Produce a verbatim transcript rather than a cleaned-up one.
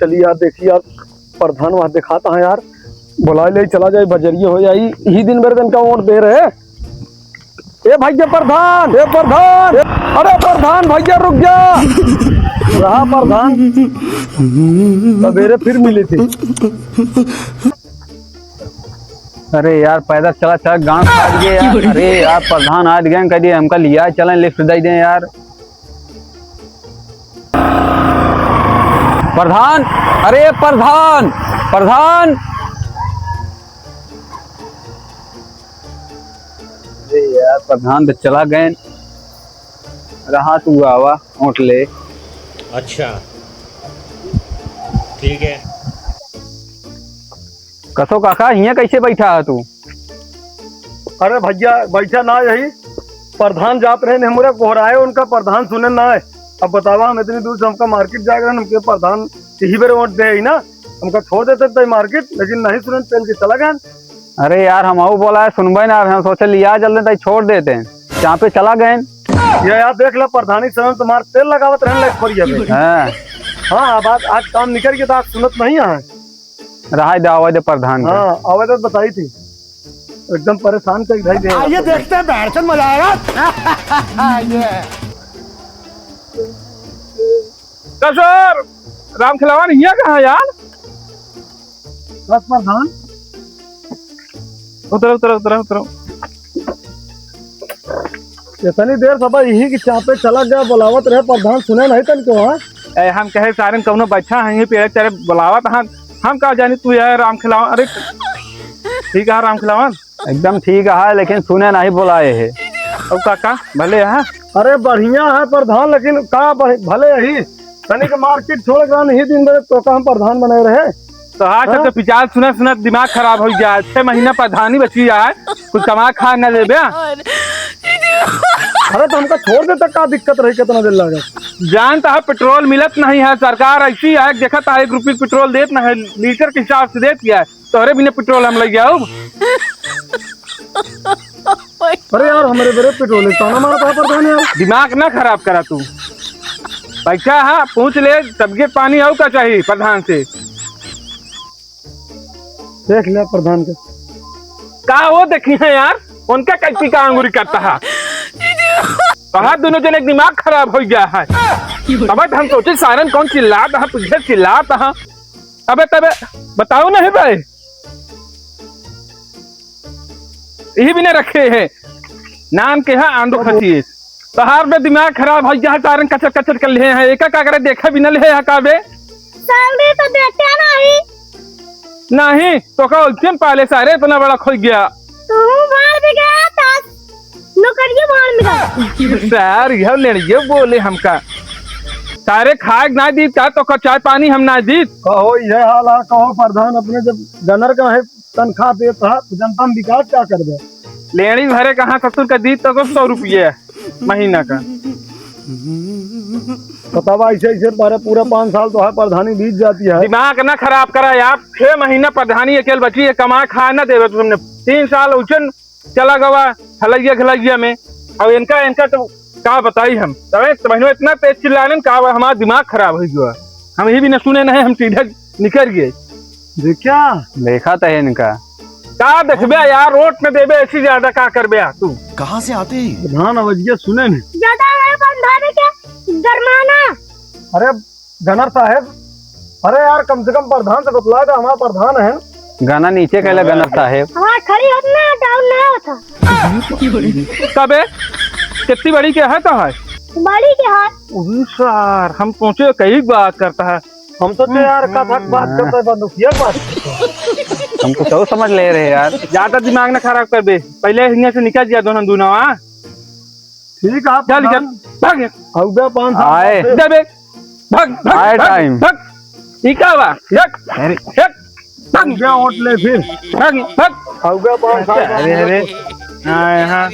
चली यार, देखी यार, प्रधान वहाँ देखात है यार, बुलाए ले चला जाए, बजरिया हो जाई, यही दिन भर तनका वोट दे रहे। ए भैया प्रधान, ए प्रधान, ए, अरे प्रधान भैया रुक जा। रहा प्रधान, सवेरे फिर मिली थी। अरे यार, पैदल चला चला गाँव से आ गए यार। अरे यार, प्रधान आ गए, कह दिए हमका लिया चलें, लिफ्ट दे दें यार। प्रधान, अरे प्रधान, प्रधान। अरे यार, प्रधान तो चला गए। रहा तू आवा, वोट ले। अच्छा, ठीक है। कसो काका, हियाँ कैसे बैठा है तू? अरे भैया, बैठा ना यही, प्रधान जात रहे ने हमरे गोहराए, उनका प्रधान सुने ना है। अब बतावा, हम इतनी दूर से हमका मार्केट जाए रहे, हमके प्रधान यही बेर वोट दे ही ना, हमका छोड़ देते तई मार्केट, लेकिन नहीं सुने, चल के चला गए। अरे यार, हम आऊ बोला है, सुनबे ना, हम सोचे लिया जल्दी तई छोड़ देते हैं, जहाँ पे चला गए। ये यार देख ला, प्रधानी समय तुम्हार तेल लगावत रहन लायक खोरिया में। हाँ। हाँ, अब आज, आज काम निकल के तो आज सुनत नहीं है। रहा दे, आवे दे प्रधान के। हाँ, आवे दे बताई थी। एकदम परेशान कर भाई दे। आइए देखते हैं, बहरचंद मजा आएगा। ये। तो सर, राम खिलावन हिया कहाँ यार? बस प्रधान। उतरो, उतरो, उतरो, उतरो। इतनी देर सब यही कि चाह पे चला गया, बुलावत रहे प्रधान, सुने नहीं तन को, हाँ? ए, हम कहे सारे कौनो बैठा है, यहीं पेड़ चारे बुलावत, हाँ, हम का जानी तू यार राम खिलावन, अरे, ठीक है राम खिलावन। एकदम ठीक है, लेकिन सुने नहीं बुलाए है। अब काका, भले है? अरे बढ़िया है प्रधान, लेकिन का भ-, भले यही, तनिक मार्केट छोड़ के नहीं दिन भर तो का हम प्रधान बने रहे। तो हाँ, हाँ? तो पिचाल सुनत सुनत दिमाग खराब हो गया। छह महीना प्रधानी बची है, कुछ कमा खा न लेबे। अरे तो हमका छोड़ देता, का दिक्कत रही, कितना दिन लगे? जानता है पेट्रोल मिलत नहीं है, सरकार ऐसी है, देखा था एक रुपये पेट्रोल देत नहीं, लीटर के हिसाब से देती है, तोहरे बिना पेट्रोल हम ले जाओ। अरे यार, हमारे बेरे पेट्रोल है, ताना मारता है प्रधान यार। दिमाग ना खराब करा तू। पैसा हाँ, पूछ ले, तबियत पानी आऊ का चाहिए प्रधान से। देख ले प्रधान के। का वो देखी है यार, उनका कैसी का अंगुरी करता है। कहा दोनों जने दिमाग खराब हो गया है। तब हम सोचे सारन कौन चिल्लात है, तुझे चिल्लात है। अबे तबे बताओ नहीं भाई, यही भी नहीं रखे हैं। नाम के है आंदो खतीस। तोहार बे दिमाग खराब है, यहाँ सारन कचर कचर कर ले हैं। एका का करे, देखा भी न ले है का बे? सैलरी तो देते नहीं। नहीं, तो का उलझन पाले सारे इतना बड़ा खोई गया। तू मार भी गया था, नौकरियों मार मिला। सार, यह लड़िए बोले हमका। सारे खाए ना दीत का, तो का चाय पानी हम ना दीत। कहो, यह हाल है, कहो प्रधान अपने जब गनर का है, तनख्वाह देत हा, तो जनता में विकास का करबे? लेनी भरे कहाँ ससुर का दी तो सौ रुपये महीना का। बतावा, ऐसे, ऐसे बारे पूरा पाँच साल तो है, प्रधानी बीत जाती है। दिमाग ना खराब करा यार, छह महीना प्रधानी अकेल बची है, कमाए खाए ना देवे तो तुमने। तीन साल उचन चला गवा हलैया घलैया में। अब इनका, इनका तो का बताई हम, तबे तो बहनों इतना तेज चिल्लाने का हमारा दिमाग खराब हो गया। हम यही भी न सुने नहीं, हम सीधे निकल गए। देखा? देखा तो है इनका। का देखबे यार, रोड में देबे ऐसी ज्यादा का करबे यार तू? कहाँ से आते हैं ये? प्रधान आवाजिया सुने नहीं। ज्यादा है प्रधान के गरमाना। अरे गनर साहेब, अरे यार, कम से कम प्रधान से बतलाए तो, हमारा प्रधान है। गाना नीचे कहले गनर साहेब। हमारा खड़ी होत ना, डाउन ना होता। तबे कितनी बड़ी के है तो है? बड़ी के है। उही सार, हम सोचे कई बात करता है। हम सोचे यार, कथक बात करता है, बंदूकिया बात। हम तो सब समझ ले रहे यार। ज्यादा दिमाग ना खराब कर बे, पहले हियां से निकल जा दोनों, दोनों, हाँ? ठीक है, चल, प्रधान। चल, भाग। हो गया पाँच साल आए। बाद। दे बे। भाग, भाग, आए भाग, टाइम। भाग। ई का बा? हट, अरे। हट। भाग। हो गया वोट ले फिर। भाग, भाग। हो गया पाँच साल बाद। अरे, अरे। हाँ, हाँ।